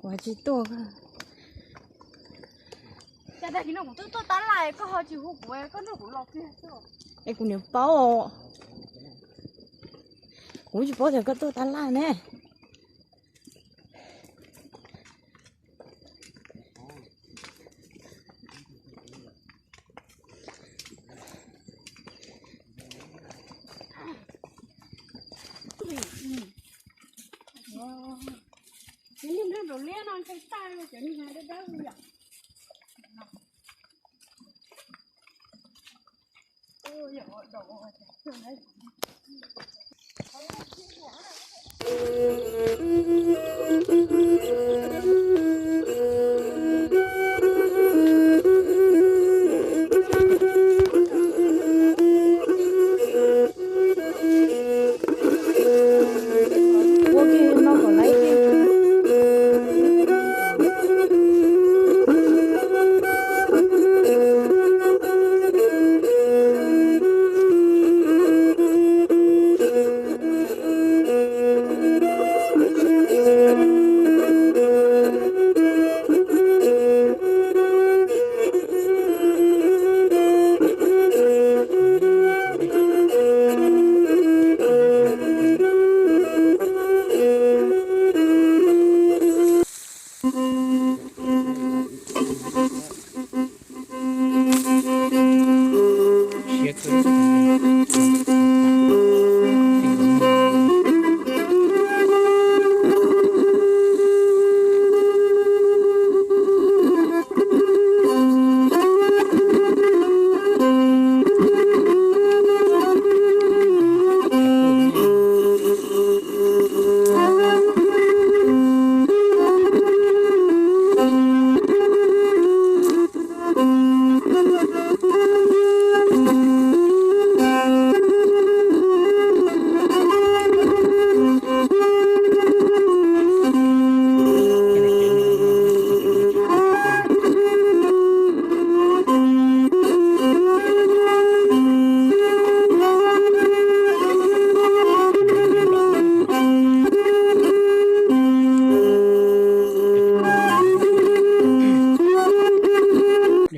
Kuv tsis tuaj. Cas tag kis no kuv twb tuaj tab laj koj ho tsis hu kuv, koj nrog kuv los kiag xwb. Es kuv niam paub, kuv tsis paub tias koj tuaj tab laj ne.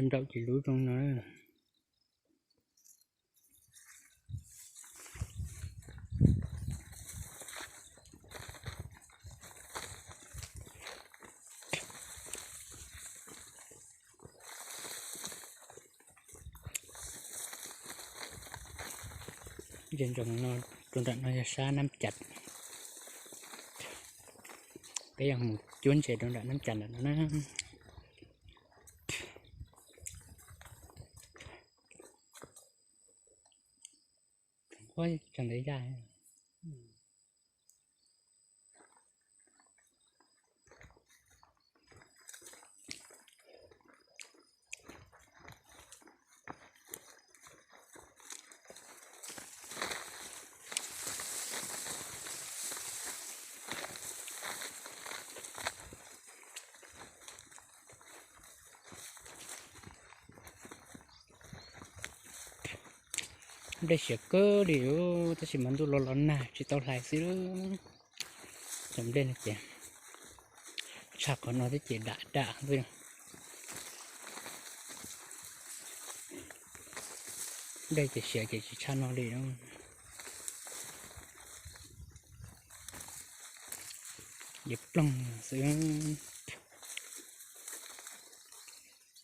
Nraum ces lub zoo no. Ces nram no, rau nram no yog sab Nab Cas. Peb yuav mus cuab ntses rau nram Nab Cas nram no na. Ua tseem ntawd yaj. Nplej siav kawg li, tab sis mas ntuj los los nag tsis tau hlais xwb. Cov nplej no ces tshaj qhov no thiab ces dam dam xwb. Nplej ces siav ces tsis tshaj no li. Yeej ploog xwb.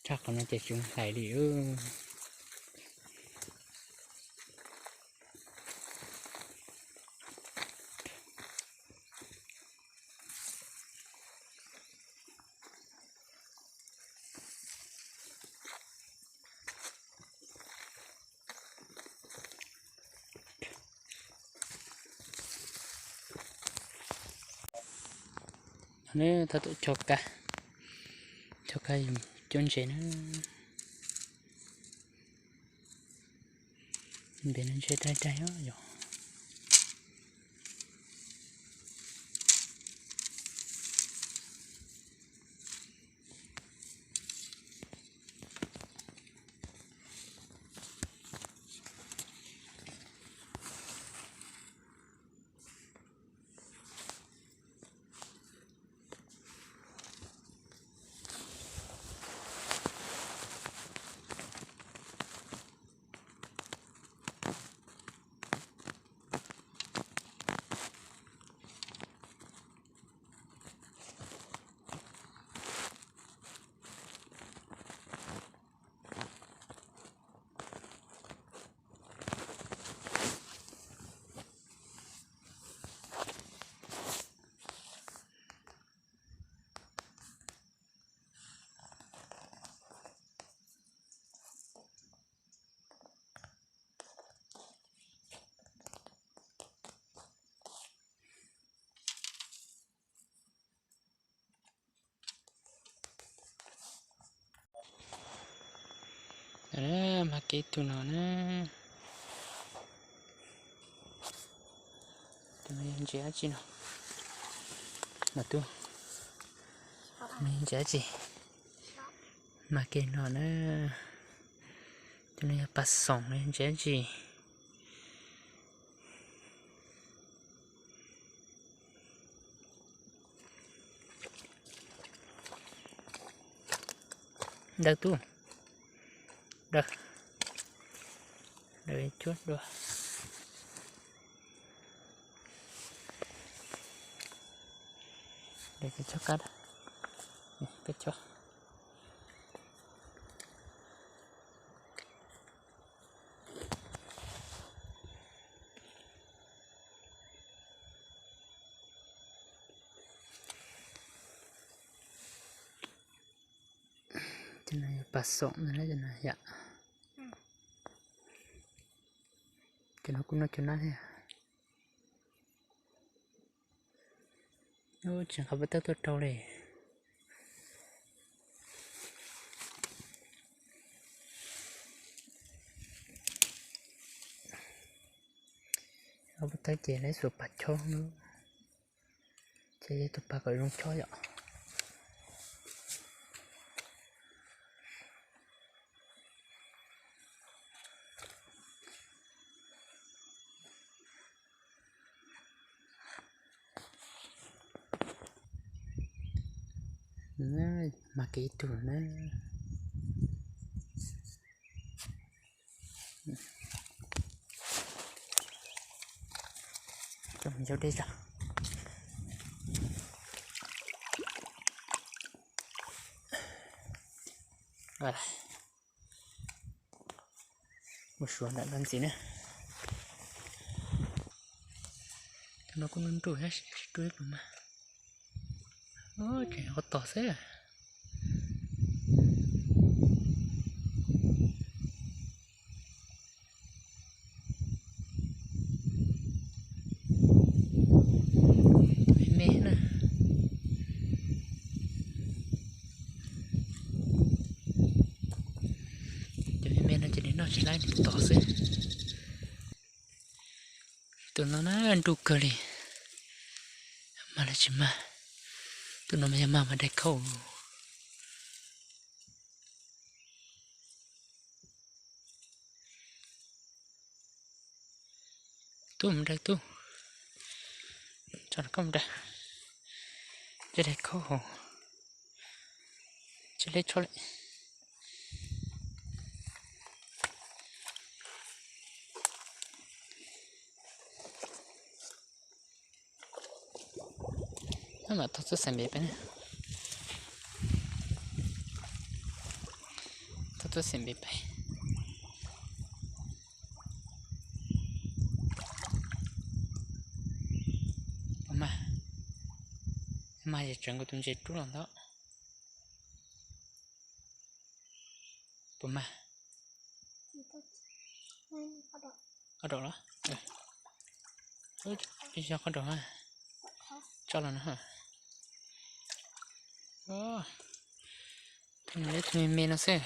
Tshaj qhov no ces tsis hlais li. Thov tuaj cho kab, cho kab yus cuab ntses na. Npem no ntshe dai dai os yom. Mas kev tus no na, tus no yog ntses dab tsi no? Mas tus no yog ntses dab tsi? Mas kev no na, tus no yog pas xoom, yog ntses dab tsi? Daws tub, daws, daws cuab dua. Daws cuab kab, peb cuab. Cov no yog pas xoom no na, cov no yom. Cov no kuj noj cov nab thiab. Tseem qhov peb tawb tuaj rau li. Qhov peb tawb ces lawv xuas pas chob, ces yog tus pas kom zoo chob yom. Mas kev ib tug na. Coj mus yau dej zog. Mus suav nram no ntxiv na. Cov no kuj nruj nruj thiab, tsis ruj ib pluag mas. Tseem qhov tog xwb. Me me na. Cov me me no ces nws noj tsis laib, nws tog xwb. Tus no na nruj kawg li. Mag los tsis mag. Tus no mas yog mag mas dai khaub. Tub mus daws tub. Tso koj mus daws. Cov dai khaub hauv. Tsis leb tshuaj lawm. Mam tau txuj xeem npe peb na. Tau txuj xeem npe peb. Puas mag? Mag ces tseev kuv tus ntses rub los ntawd. Puas mag? Qhov daum los? Yog qhov daum. Tso los no. Tus me me no xwb.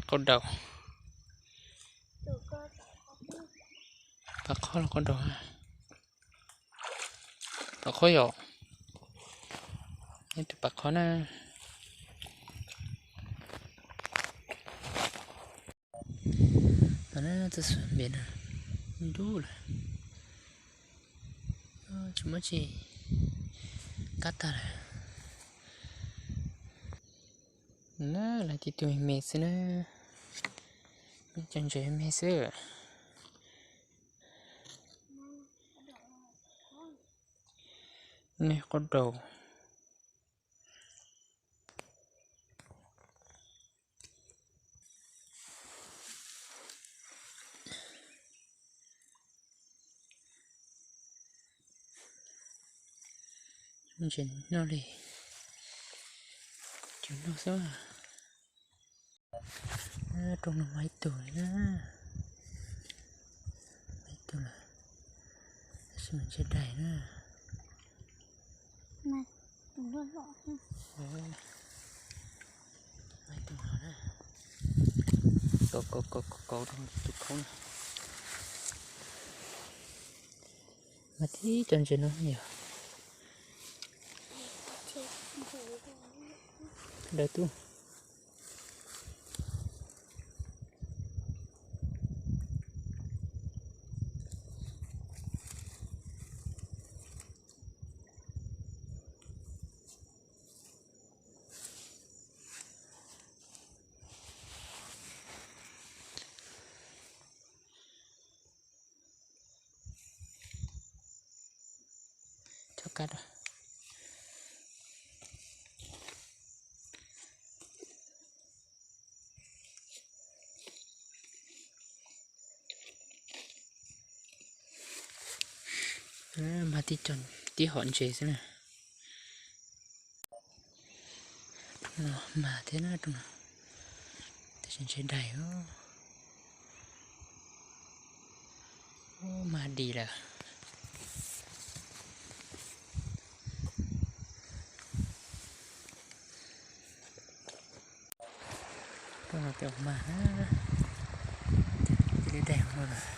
Qhov daum. Pas qhob los qhov daum. Pas qhob yom. Ib tug pas qhob na. Txuj xeem npe no ntub lawm. Tsis muaj tsi, kab tag lawm. Na, lawv tib tug me me xwb na. Cov ntses me xwb. Nej qhov daum. Ntses noj li, cov noj xwb. Rooj no mas ib tug li na, ib tug lawm, tab sis mas ntshe dais na. Tus loj loj. Kauv kauv kauv kauv rau tus khaub na. Mas tib co ntses no yog dawb tub. Chob kab rau. Mag tib co, tib hom ntses xwb na. Mag thiab na, tab sis ntses daig. Mag dis lawm. Tuaj no peb ua mag na, cia li daig no lawm.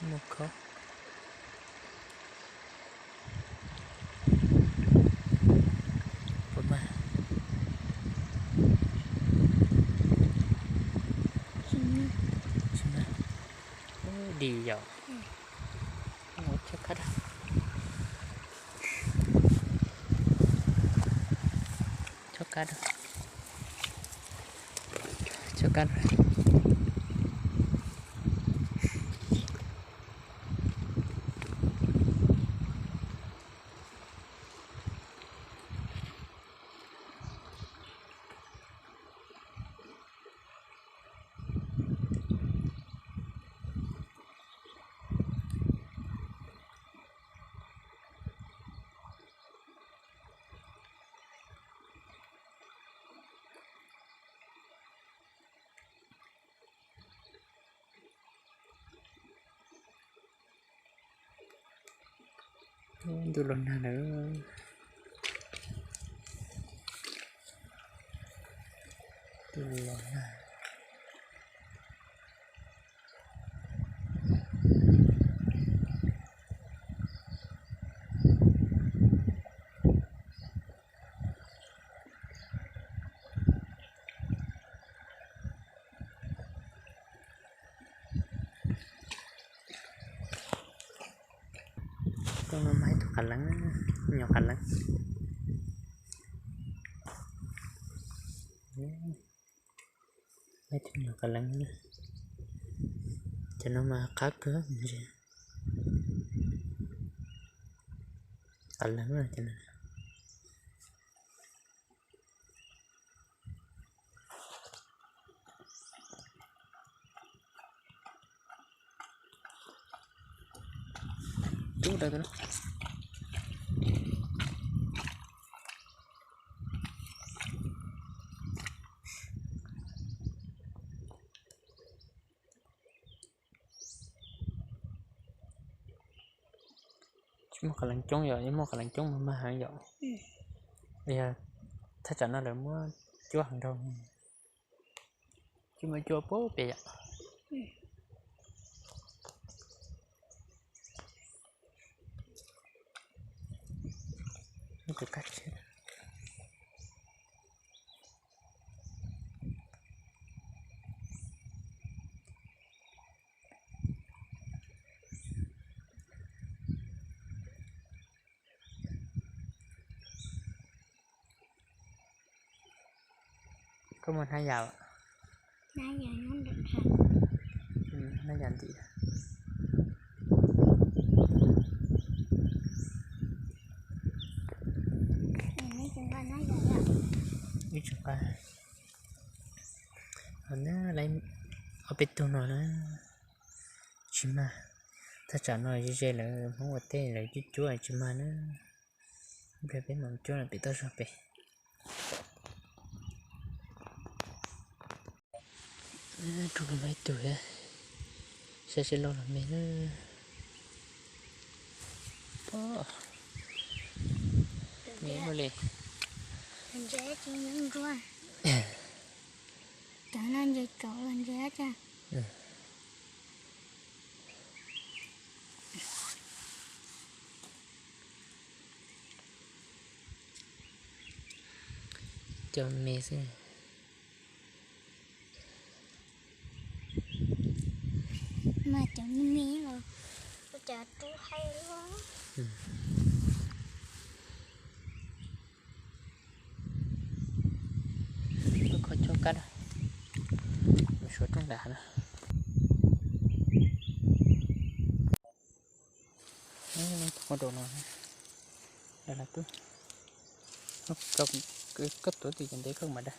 Muaj khaub. Puas mag? Tsis mag. Ub, dis yom. Chob kab rau. Chob kab rau. Chob kab rau. Ntuj los nag lawm. Ntuj los nag. Tau no mas ib tug qas leev, nyuam qas leev. Ib tug nyuam qas leev. Cov no mas qab kawg ntses. Qas leev cov no. Tsis muaj qas leev coob yom, yog muaj qas leev coob mas mag heev yom. Yog thaj tsam no lawv muab cuab heev dhau. Tsis muaj cuab puag pem yom. Tus kab tshiab. Koj muaj hnab yas? Hnab yas ntim. Ib tsis nqa. Ob peb tug no na. Tsis mag. Thaj tsam no ze ze lawv Hmoob ua teb lawv cuab cuab tsis mag na. Ib pliag peb mam cuab pem toj zog pem. Rub los ib tug thiab, saib seb loj los me na. Me ua li. Ntses tsis nyob nruab. Cov no ntses tsov los ntses dab tsi? Cov me xwb. Mas cov me los ua cas rub haib luaj. Kho cov kab, mus suav rooj nram hav na. Ua dau no, koj tuav tim cov ntev koj mam da.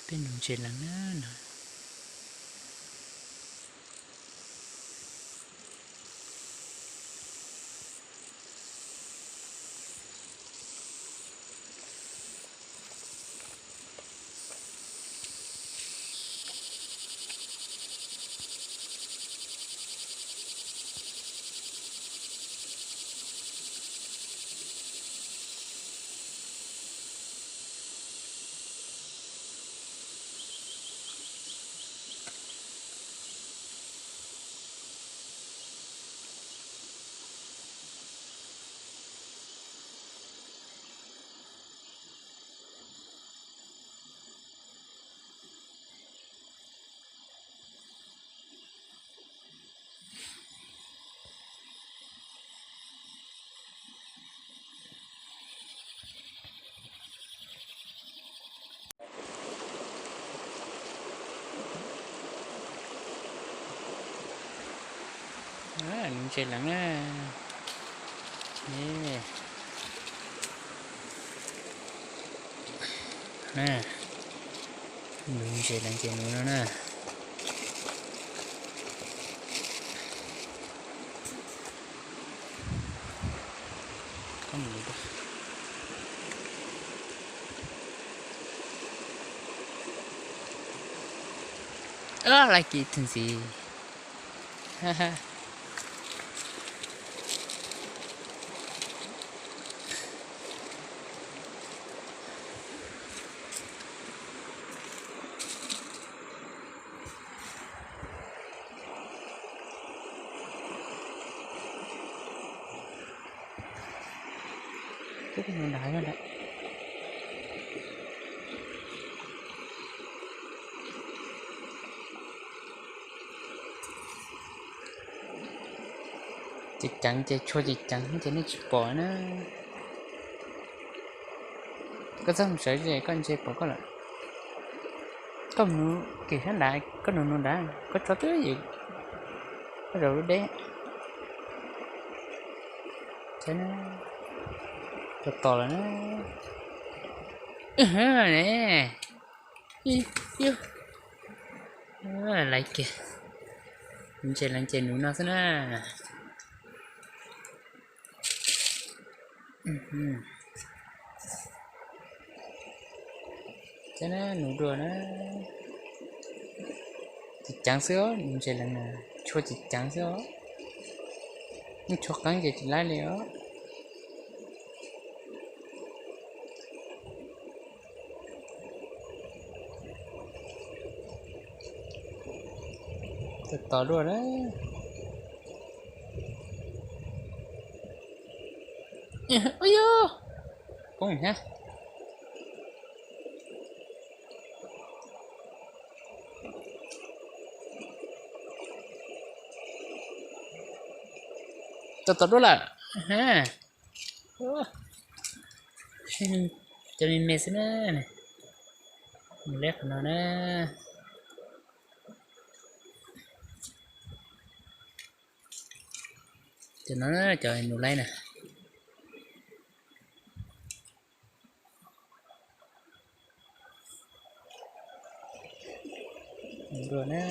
Peb nuv ntses lees na no. Nuv ntses lees na. Nuv ntses lees ces nuv no na. Laj kiv tug ntxiv. Ces ceev ces tshua ces ceev ces nej tsis pom na. Koj txhob mus sawv ze koj ntse pom koj lawm. Koj mus nuv kiag sab nrad, koj nuv nuv nrad, koj tso twb yim, koj zaum lub deb. Tos tos lawm na. Ne, laiv kiag, ntses lees ces nuv no xwb na. Ces na nuv dua na, ces ceev xwb os, ntses lees na, tshua ces ceev xwb os. Yeej tshua qeeb ces tsis laib li os. Tos tos dua na. Ua yog, poob na. Tos tos dua lawm. Cov me me xwb na. Mus leb qhov no na. Cov no, cov nus laib na. Dua na.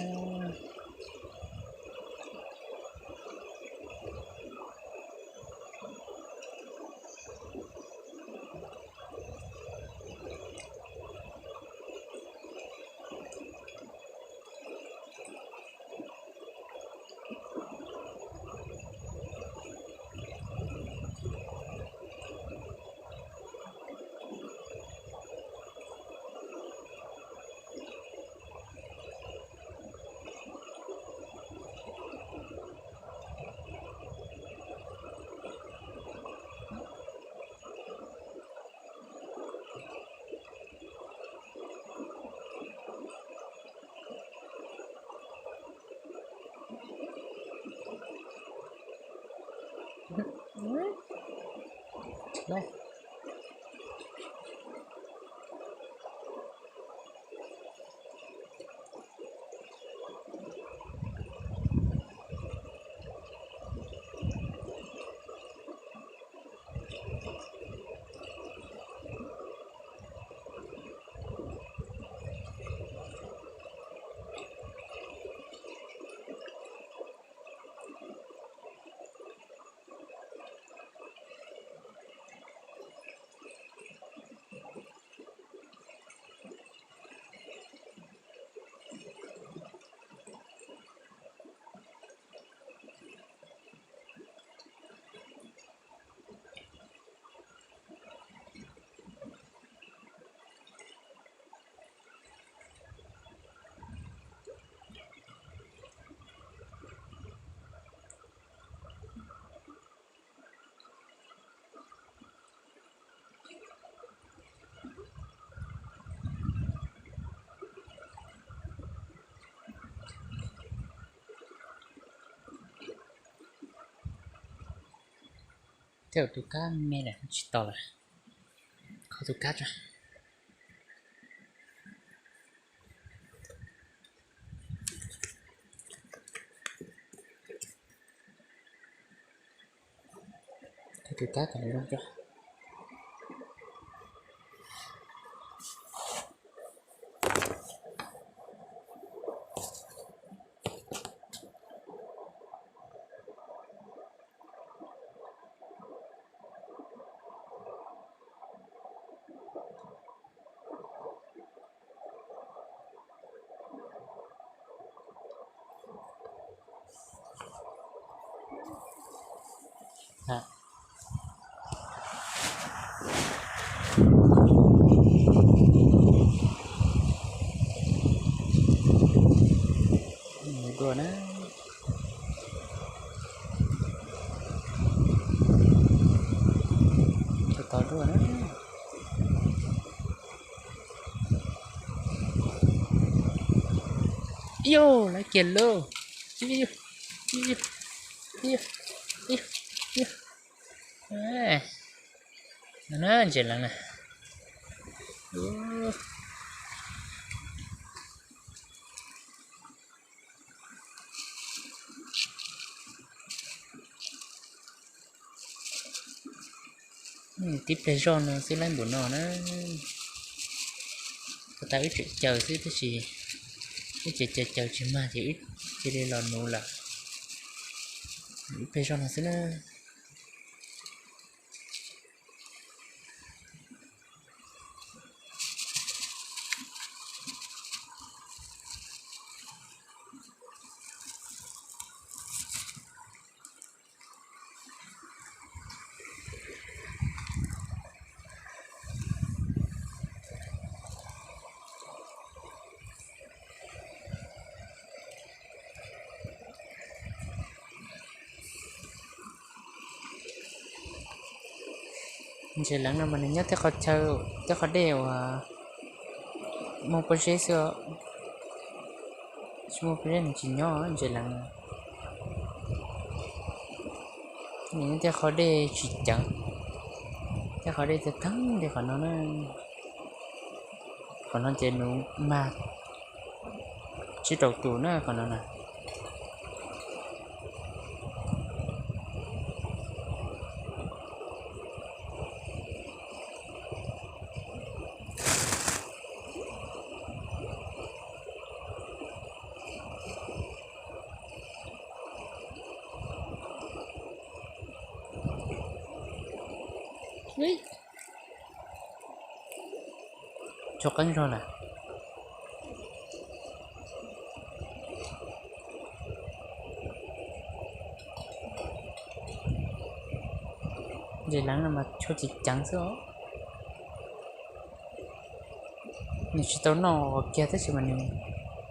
Tej zaum tus kab me lawm tsis tau lawm. Kho tus kab tso. Kho tus kab kom zoo tso. Dua na. Tos dua na. Ib yog lawv kiag lauj. No na, ntses leev na. Tib pliag zoj no xwb laib npaum no na. Puag ta wb tseem caws xwb tab sis wb tseem caws caws tsis mag ces wb cia li los nuv lawm. Ib pliag zoj no xwb na. Ntses leev no mas nws nyob tej qhov chaw, tej qhov dej uas muaj pob zeb xwb os. Tsis muaj pob zeb nws tsis nyob ntses leev. Nws nyob tej qhov dej tsis ceev, tej qhov dej tag tag li qhov no na. Qhov no ces nws mag tsib rau tus na qhov no na. Ub, tshuav qeeb zog lawm. Ntses leev no mas tshuav ceev ceev xwb os. Nws tsis tau noj kiag tab sis mas nws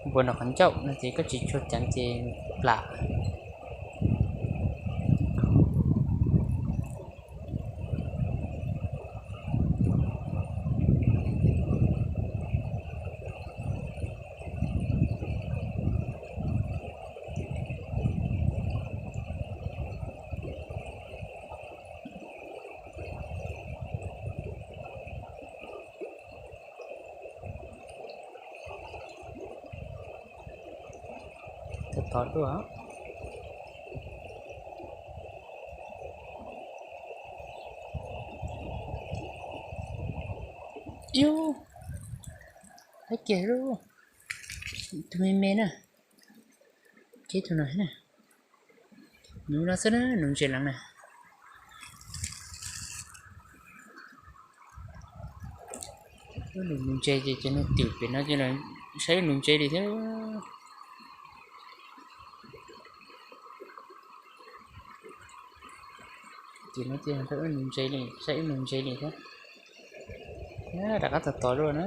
npuav nws qhov ncauj no ces koj tsis tshua ceev ces nws plam. Tod tod dua. Yus, laib kiag lauj. Tus me me na. Ces tus no na. Nuv no xwb na, nuv ntses leev na. Nuv ntses ces cov niag twm pem no ces saib wb nuv ntses li thiab. Ces no ces saib wb nuv ntses li, saib wb nuv ntses li thiab. Rov qab tos tos dua na.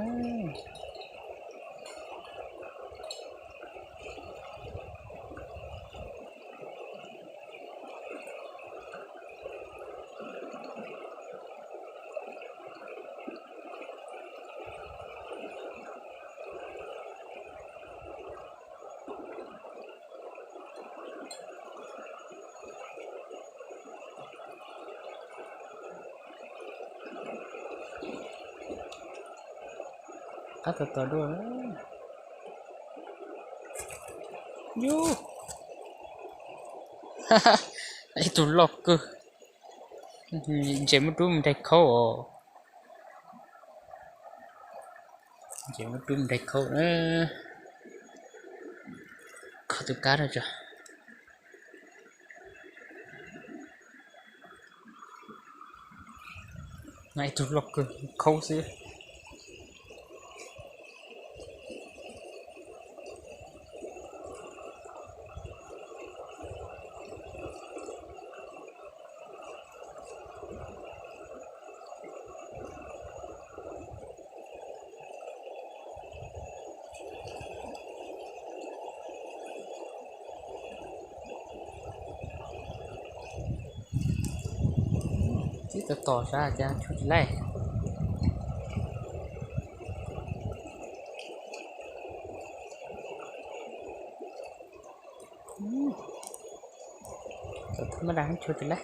Qab tos tos dua. Yus, ib tug loj kawg. Ntses muab rub mus nrag khaub os. Ntses muab rub mus nrag khaub na. Khaub tus kab rau tso. Ib tug loj kawg khaub xwb. Tib tos tos sav cas tshuav tsis laij. Thaum thab mab dam tshuav tsis laij.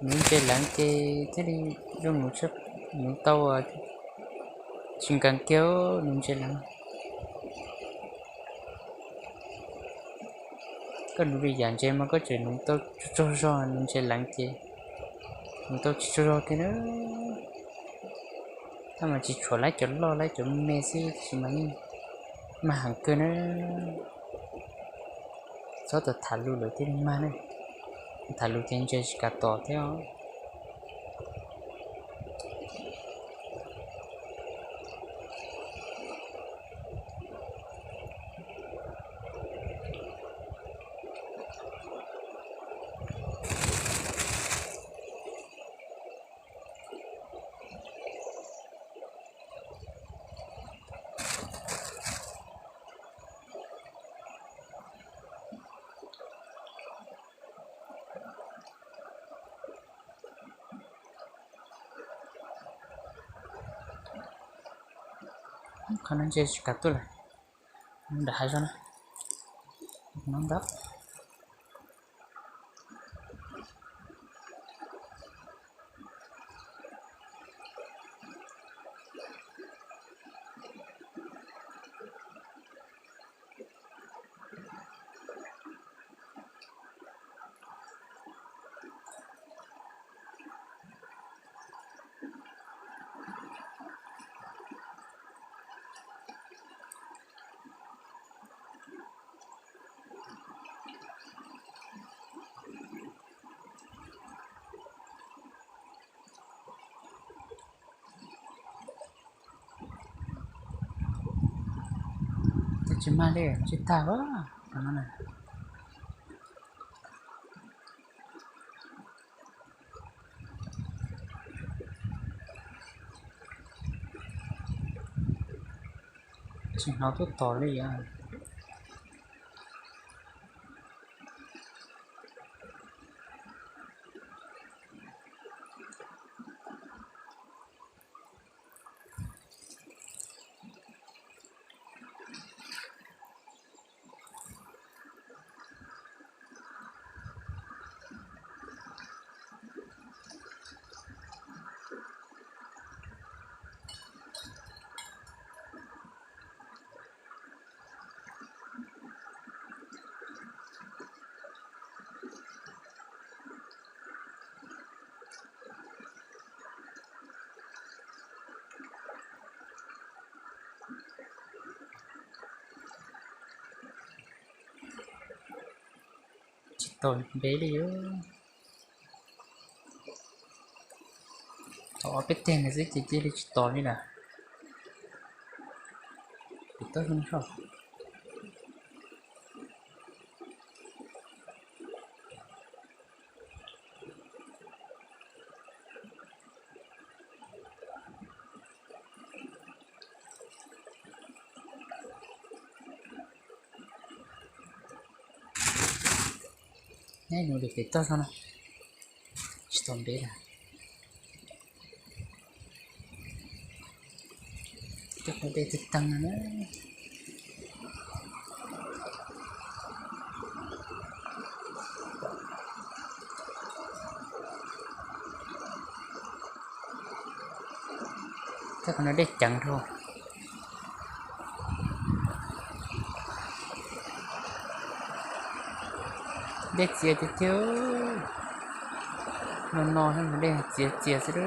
Nuv ntses leev ces thiaj li zoo nuv, nuv tau tsis nkees kiag nuv ntses leev. Koj nuv lwm yam ntses mas koj tseem nuv tau tsaug zog, nuv ntses leev ces nuv tau tsis tsaug zog kiag na. Tab mas tsis tshuav laib cov loj, laib cov me xwb tab sis mas yeej mag heev kawg na. Txhob tau tham lus lawm thiaj li mag na, tham lus ces ntses tsis kam tom thiab os. Qhov no ntses tsis kam tuaj lawm, nram hav zog na, no ntag. Tsis mag li, tsis tag. Tsis hnov tuaj tom li. Tsis tom npe li. Thaum ob peb teg ntawd xwb ces cia li tsis tom li lawm. Pem toj zoo soj. Neb nws lwm pem toj no na, tsis tau ntev lawm. Coj qhov dej tag tag no na. Coj qhov no dej ceev dhau. Dej txias tiag tiag. No no dej txias txias xwb.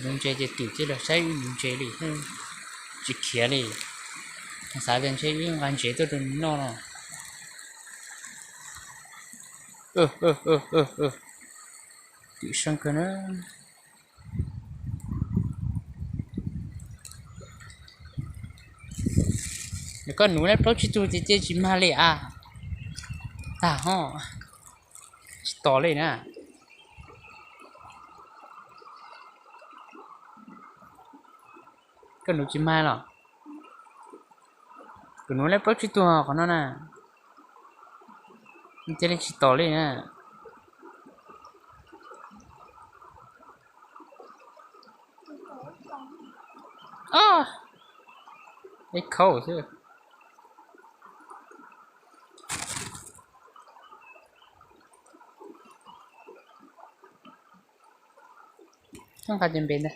Nuv ntses ces twm cia los saib wb nuv ntses li, tsis khiav li. Xav tias ntshe wb nqa ntses tuaj rau nws noj no. Twm seej kawg na. Koj nuv lawm plaub tsib tug ces cia tsis mag li a. Tag ho, tsis tos li na. Koj nuv tsis mag los? Kuv nuv lawm plaub tsib tug qhov no na. Cia li tsis tos li na. Ib khaub xwb. Nqa cov npe ntag.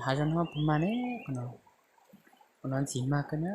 Hav zoov no puas mag ne? Qhov no ntxim mag kawg na.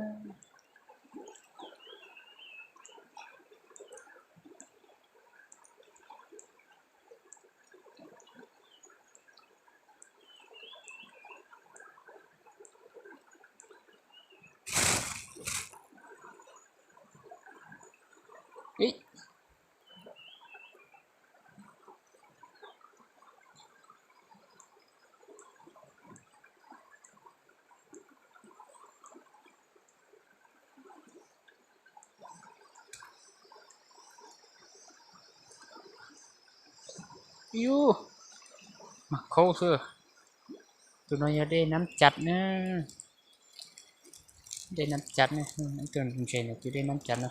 Yus, mag khaub xwb. Tus no yog dej Nab Cas na. Dej Nab Cas ne, tus ntses ntawd ces dej Nab Cas no.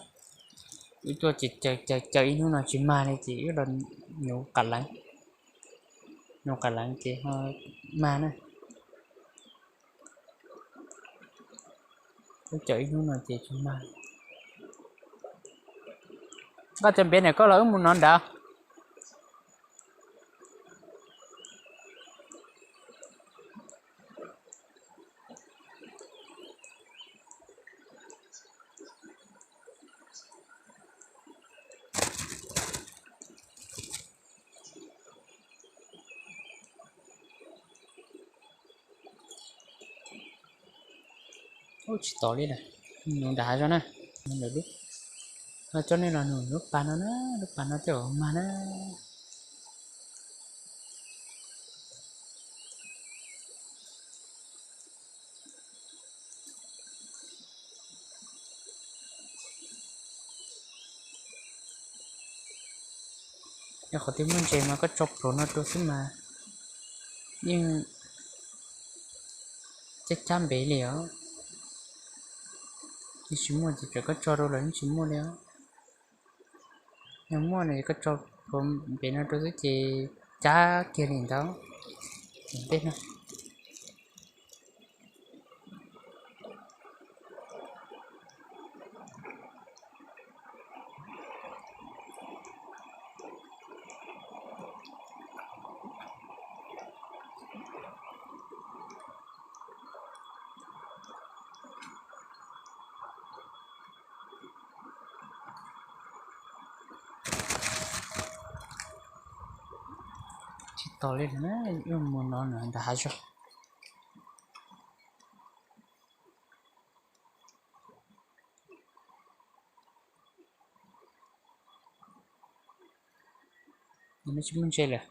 Wb tuaj ces caws caws caws ib hnub no tsis mag li ces wb los nuv qas leev. Nuv qas leev ces ho mag na. Wb caws ib hnub no ces tsis mag. Koj cov npe na koj los wb mus nov nrad. Ub, tsis tom li na. Nws nram hav zoov na. Nws lub, coj nej los nug lub pas no na, lub pas no tej zaum mag na. Yog qhov twg muaj ntses mas koj tso pluav no rau xwb mas yeej cab cab npev li os. Yog tsis muaj ces txawm koj tso rau los yeej tsis muaj li os. Yog muaj no koj tso pluav npev no rau xwb ces cab kiag li ntawd. Ntej no tsis tos li na, yuav mus no nram hav zoov. Nws tsis muaj ntses lawm,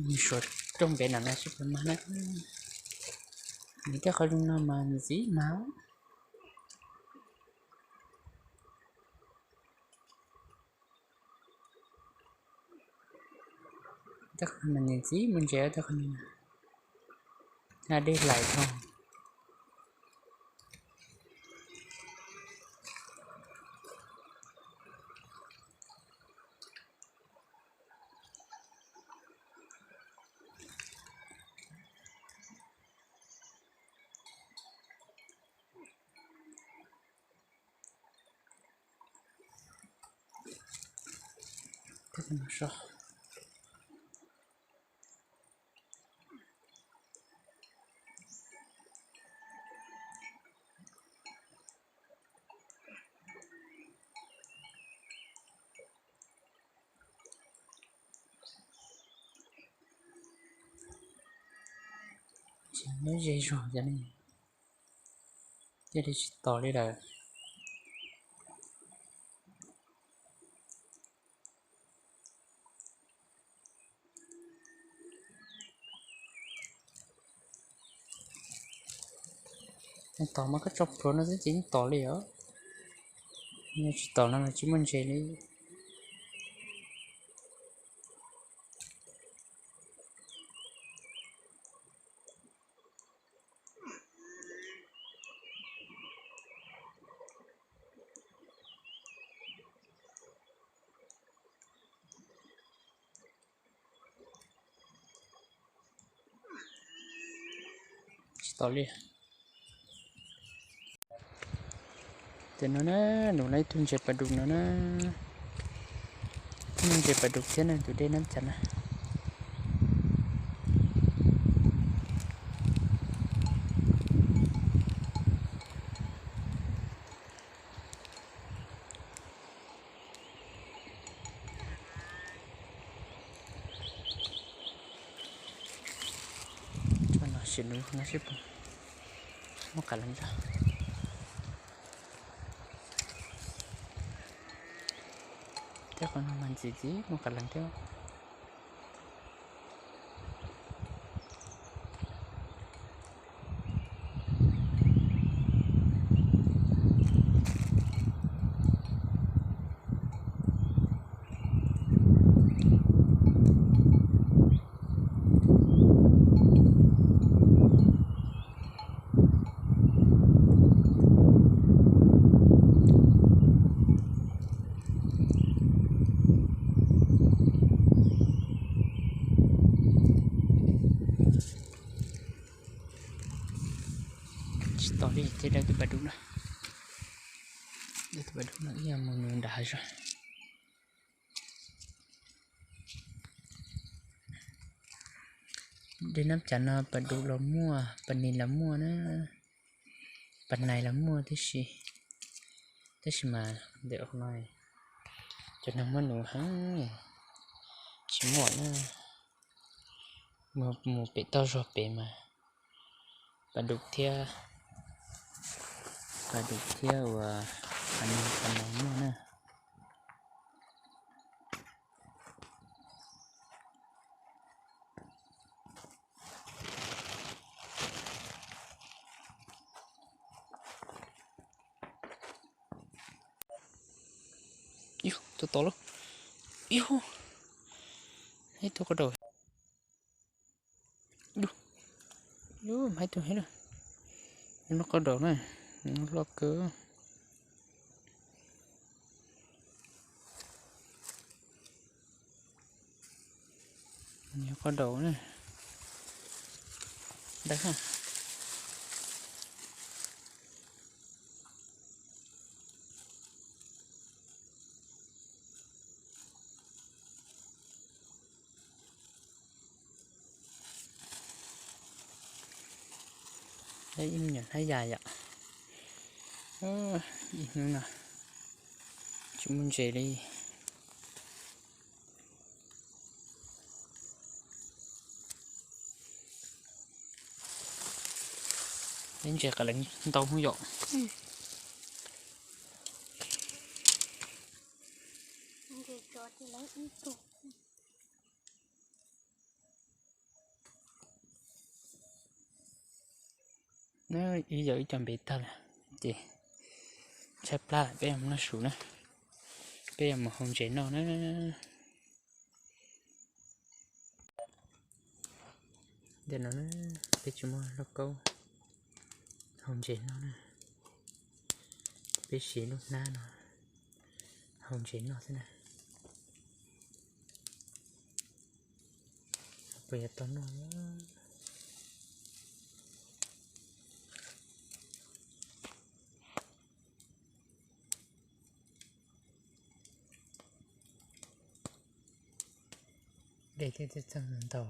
nws suav rooj npev no na tsis pom mag na. Nws tej qhov zoo no mas ntxiv mas tej qhov no ntxiv muaj ntses, tej qhov no dej hlais dhau. Ces nyob ze zog cov ne, thiaj li tsis tos li lawm. Tos mas koj tso pluav no xwb ces yeej tos li os. Yog tsis tos no mas tsis muaj ntses li. Tsis tos li. Ces no na, nws lawv ib tug ntses pas dum no na, ntses pas dum thiab na, tus dej Nab Cas na. Sim lub no seb puas muaj qas lees tso. Tej qhov no mas ntxiv ntxiv muaj qas lees thiab. Tsis tos li ces dawb tus pas dum na, dawb tus pas dum no ib yam mus nws nram hav zoov. Dej Nab Cas no pas dum los muaj, pas nis los muaj na, pas nais los muaj tib si, tab sis mas ntawm no cov neeg muab nws heev, tsis muaj na. Mus pem toj zog pem mas pas dum thiab, pas dum thiab uas pas nais muaj na. Ib, tus tod lauj, ib, Ib tug qos daum. Ub, ub, hais tus hais lawm. Nws qos daum na, nws loj kawg. Nws qos daum na. Ntawd ha. Ib me nyuam hnab yas yom. Ib hnub no tsis muaj ntses li. Ib ntses qas leev ntau yom. Ib yam ib co npe tag lawm ces tshaib plab lawm, peb yuav mus noj su na, peb yuav mus hau ntses noj na. Ntawm no peb tsis muaj lauj kaub hau ntses noj na, peb siv lub hnab no hau ntses noj xwb na. Puas yuav tau noj? Dej thiaj txawj txeeg ntau.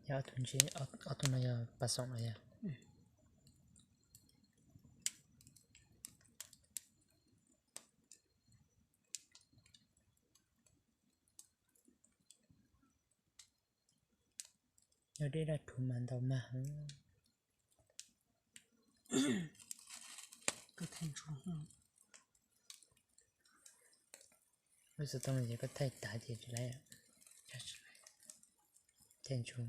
Yog ob tug ntsis, ob tug no yog pas xoom los yog? Yog dej daj rhuv mas ntau mag. Lub xov tooj no ces koj thaij tas ces tsis laib, thaij ntsuv.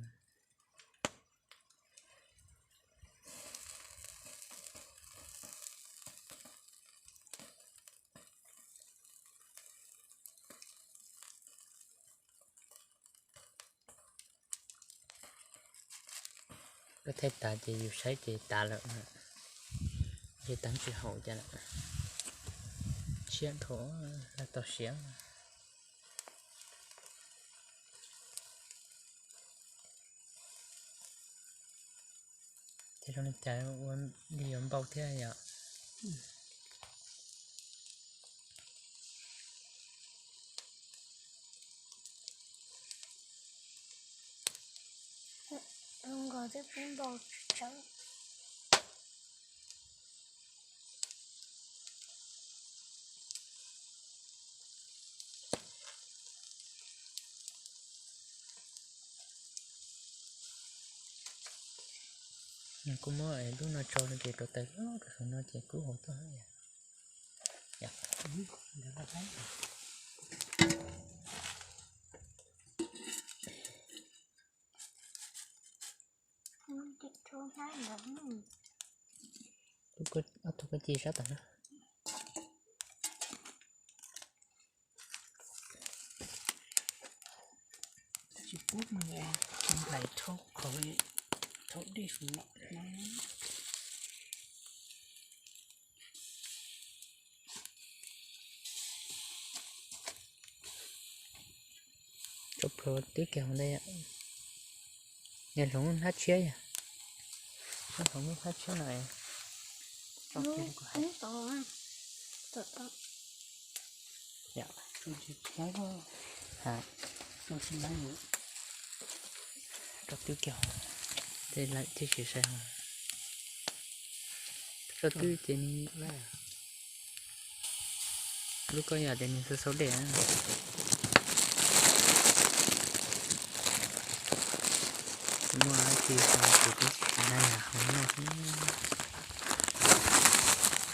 Koj thaij tas ces yus saib ces tas lawm, ces teev tsis haum cas lawm. Siab dhau, tau siav. Ces zoo li cas ua li yuav npau thiab yom? Kuv muab lub no tso rau ces rau tais loj rau saum no ces kub hauv tuaj. Ob tug koj ci sab tom no. Tsis pub nplais rhaub qhov, rhaub dej su no. Tso plhuav twb kiag hauv ntej, yog hloov hnab tshiab yog, hloov hnab tshiab no. Tso twb kiag, tej lawm thiaj tsis sai hauv. Tso twb ces nws, lub koj yam ces nws xau xau dej na. Muaj dab tsi xaus ces twb tsis nai yam hauv noj xwb.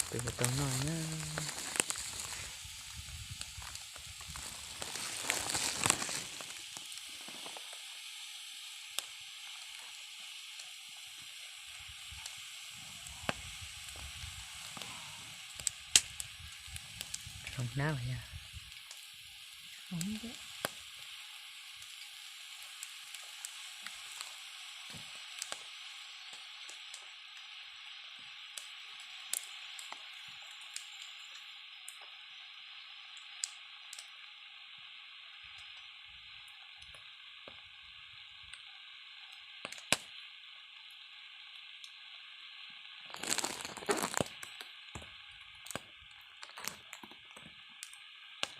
Tus yuav tau noj na. Hoo hnab yog.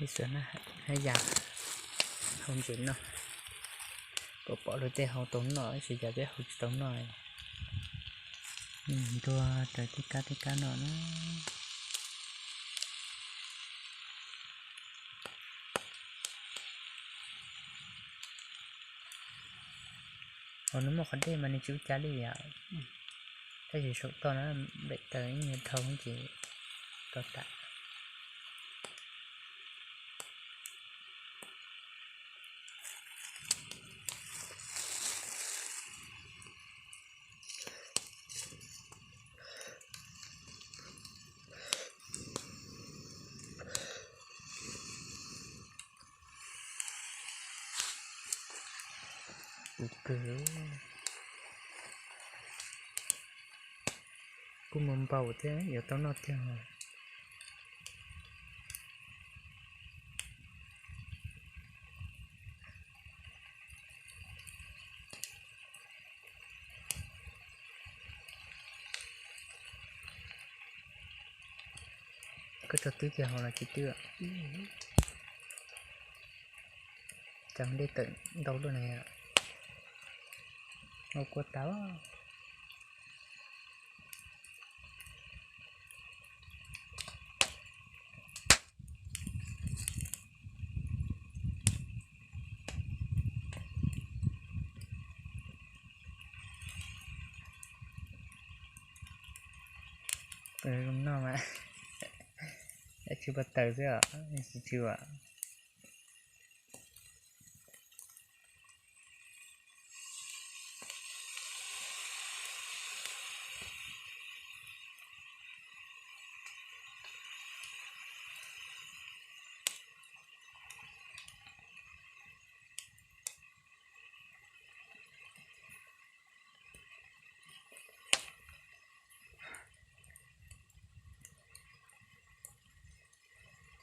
Ib xwm na, haj yam hau ntses noj, kuv pom luag tej hau tau noj tab sis cas peb hau tsis tau noj. Ntuag raws tej kab tej kab no na. Hauv no muaj qhov dej mas nws tsis ua cas li yom. Tab sis saum toj na, nplaim taws ib nyuag dhau ces tau tas. Kuv kawg, kuj mus npaum thiab yuav tau noj tiag. Koj tso twb kiag hauv los tsis twb? Cas dej tawm ntau luaj na. Ua kua tas. Zoo noj mas, tsis pov taws xwb os, tsis tsw os.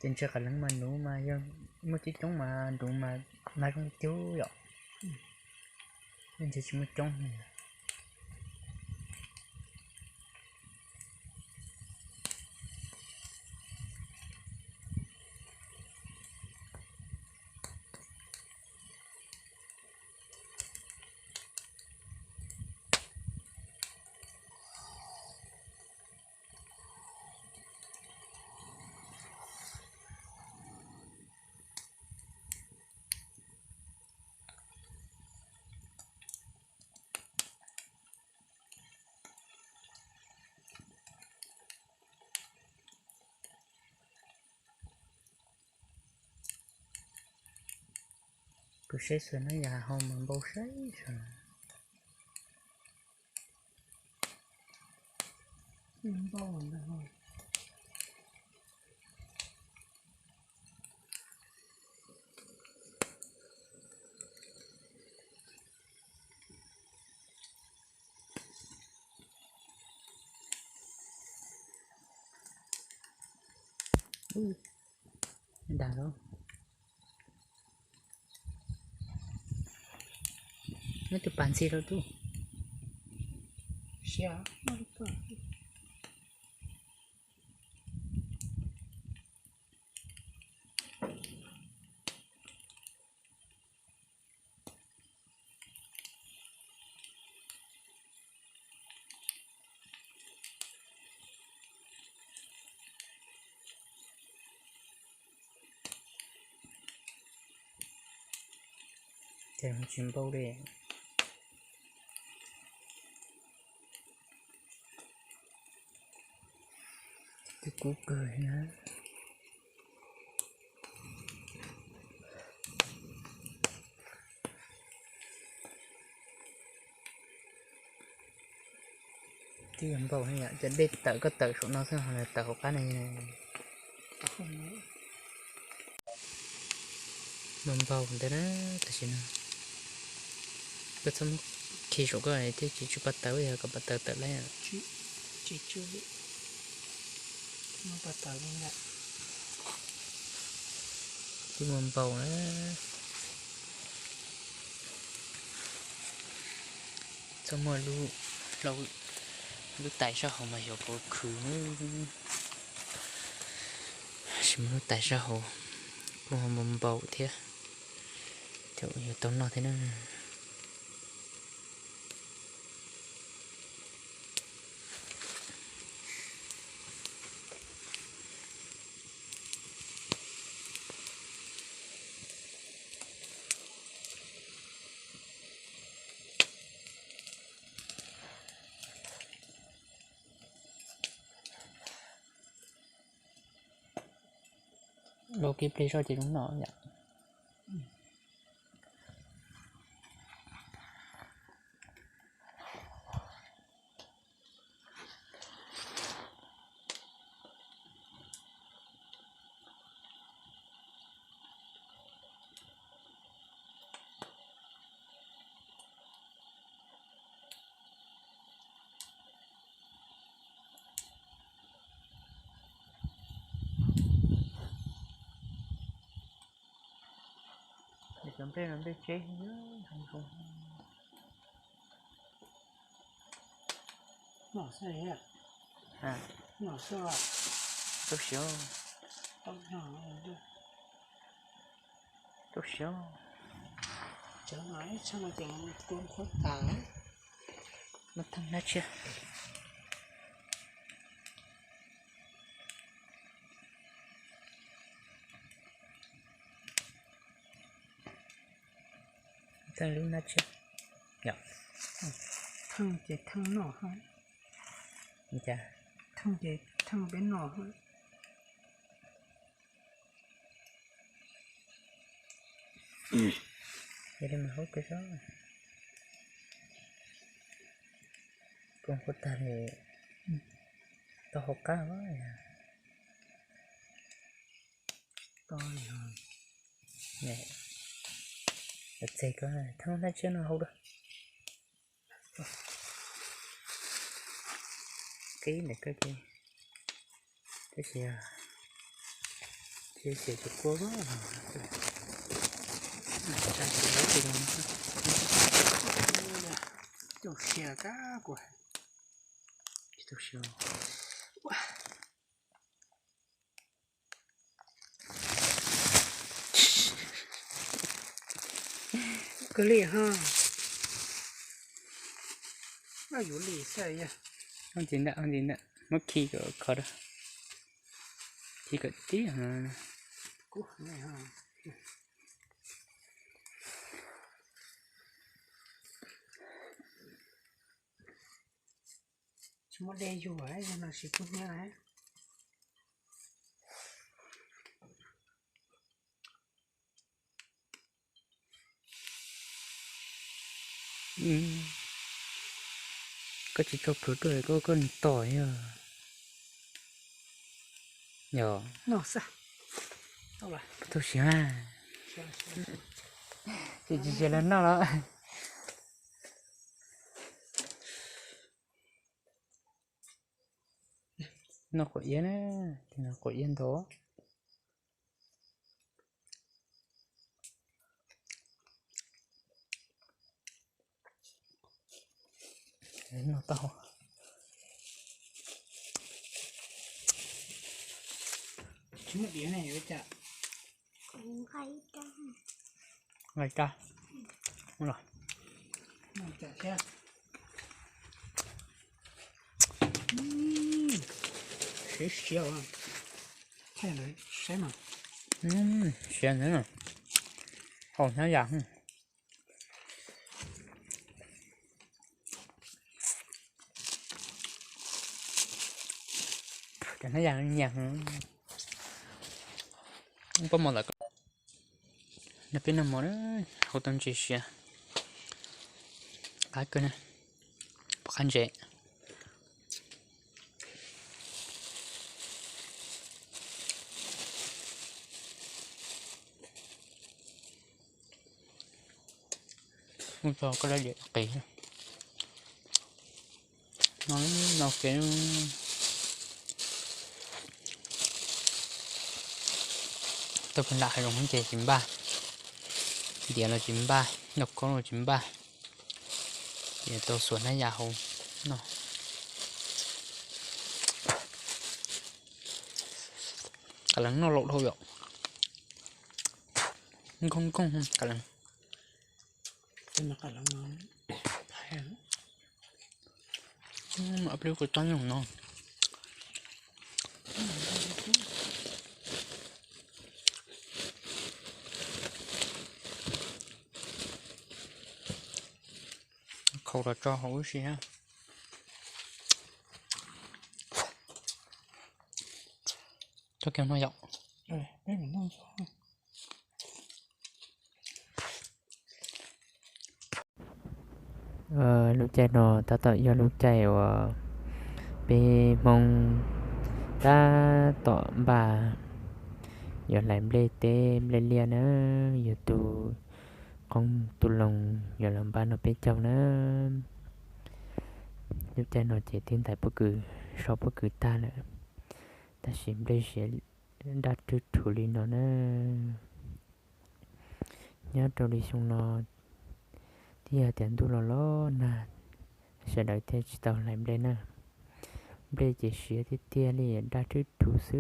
Ces ntshe qas leev mas nuv mas yog muaj coob coob mas nuv mas zoo cub yom. Ntshe tsis muaj coob. Kuv saib xwb na, yog hau mas npau saib xwb. Dag los, neb tus pas ntxhi rau tub. Ces tsis npau li. Twb kub kawg na. Twb yog npau na yom, cov dej tawm koj tawm saum no xwb ho tawm hauv qab ne. Muaj npau ntawd na, tam sim no koj txhob muab khi saum koj thiab, tsis tsw paj taws, yog kom paj taws tawm lawm. Twb muaj npau na. Txhob muaj lub, lub tais sab hauv mas yog puas khwv. Sim muaj lub tais sab hauv kuj ho npau npau thiab, yuav tau noj thiab na. Lau kiag pliag zog ces zoo noj yom. Cov nplej no nplej tseb heev zoo. Noj xwb, noj xwb. Tau siav, tau siav. Cov no ib txheej no ces kua qhuav tas. Muab theej hnab tshiab. Theej lub hnab tshiab. Yom. Theej ces theej noj. Cas? Theej ces theej peb noj. Yog li mas haub kawg zog. Kua qhuav tag li, tau hau qab. Txeg koj theej hnab tshiab no hau dua. Qib ntawm koj ces, tab sis, tab sis tus kua, tsa sis lawv tus no. Tau siav kab kua, tsis tau siav. Kawg li ho. Yuav li xwb. Ntxiv ntawm, ntxiv ntawm, muab khi kom kho rau. Khi kom tib. Tsis muaj dej yug, yog no siv kub hnyiab. Koj tsis tso plhuav tuaj, koj, koj nws tom yog. Yog. Tau siav. Tsis, tsis siav los noj los. Noj quav iab na, quav iab ntau. Noj tau. Tsis muaj diav ne, yuav cas? Nqa ib rab. Siav, siav, saib mas. Siav ntawd, haum hnab yam. Cov hnab yam nyiam. Pob mov lawm. No peb noj mov na, hau tau ntsis siav. Qab kawg na, pom qab ntses. Mus txog koj dab diam qis no, no kev. Tau pag nram hav zoov ces tsis npaj, diav los tsis npaj, noj koob los tsis npaj, ces tau xuas hnab yas hauv no. Qas lees noj laus dhau yom. Nkoog nkoog qas lees. Pliv kuv tsob nyoog no. Khau los tso hauv wb si na. Tso kiag no yom. Lub caij no tab tom yog lub caij uas peb Hmoob tab tom npaj yuav hlais nplej teb nplej liaj na, yog tus qoob tus loo yuav los npaj noj peb caug na. Lub caij no ces twb ntais pob kws, so pob kws tag lawm, tab sis nplej siav daj rwb rhuv li no na. Nyob rau li xyoo no twb yog tias ntuj los los nag, sawv daws thiaj tsis tau hlais nplej na. Nplej ces siav tiag tiag li, daj rwb rhuv xwb.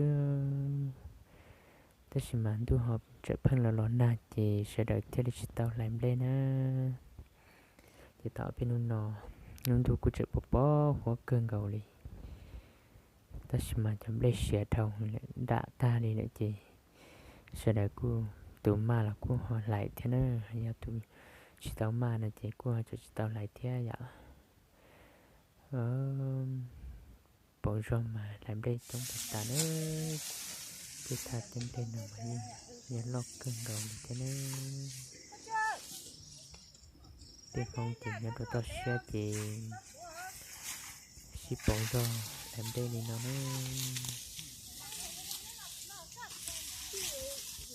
Tab sis mas ntuj ho tseem pheej los los nag ces sawv daws thiaj li tsis tau hlais nplej na. Ces tom peb hnub no lub ntuj kuj tseem pos pos huab kawg nkaus li, tab sis mas cov nplej siav dhau lawm, dam tag li lawm ces sawv daws kuj, tus maj los kuj ho hlais thiab na, yog tus tsis tau maj no ces kuj ho tseem tsis tau hlais thiab yom. Pauv zog mas hlais nplej coob tag tas na, tej thaj tej nplej no mas yeej yog loj kawg nkaus li thiab na. Tej Hmoob ces nyob rau toj siab ces sib pauv zog hlais nplej li no na.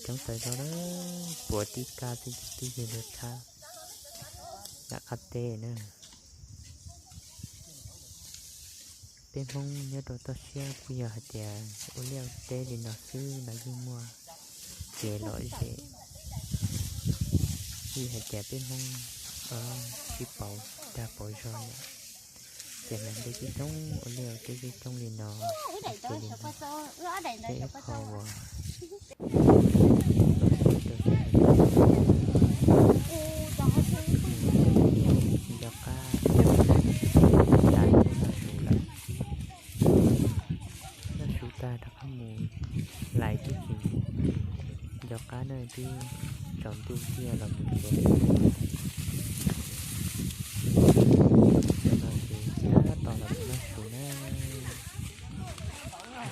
Coob tas zog na, puav tib kab xwb ces twb yog luag tshab nram qab teb na. Peb Hmoob nyob rau toj siab kuj yog hais tias ua liaj ua teb li no xwb los yeej muaj kev lom zem. Vim hais tias peb Hmoob sib pauv dag pauv zog lawm, ces hlais nplej coob coob, ua liaj ua teb coob coob li no, ces li no peb ib qho uas nco qab hlais noj su lawm. Noj su tag rov qab mus hlais twb tsis nco qab na, twb tsaus ntuj tiag los mus tsev lawm. Cov no ces tab tom los mus noj su na.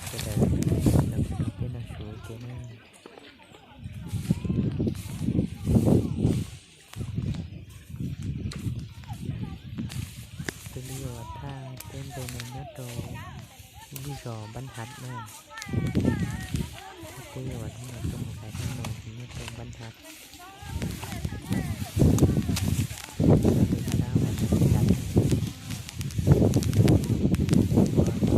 Sawv daws los mus nrog peb noj su ua ke na. Tej li uas thaj teb nplej no nyob rau lub zos Npab Hav na. Thaj teb uas hnub no tuaj mus hlais hnub no ces nyob rau Npab Hav. Nyob rau sab uas Npab Hav.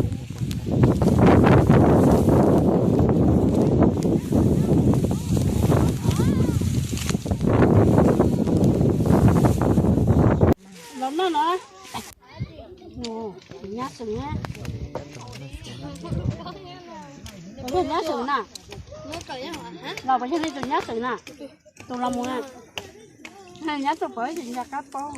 Los noj no. Tus nyab seem na. Tus nyab seem na. Los puas yog li tus nyab seem na? Tus los mus na. Nyab tuaj pom ces nco qab paub.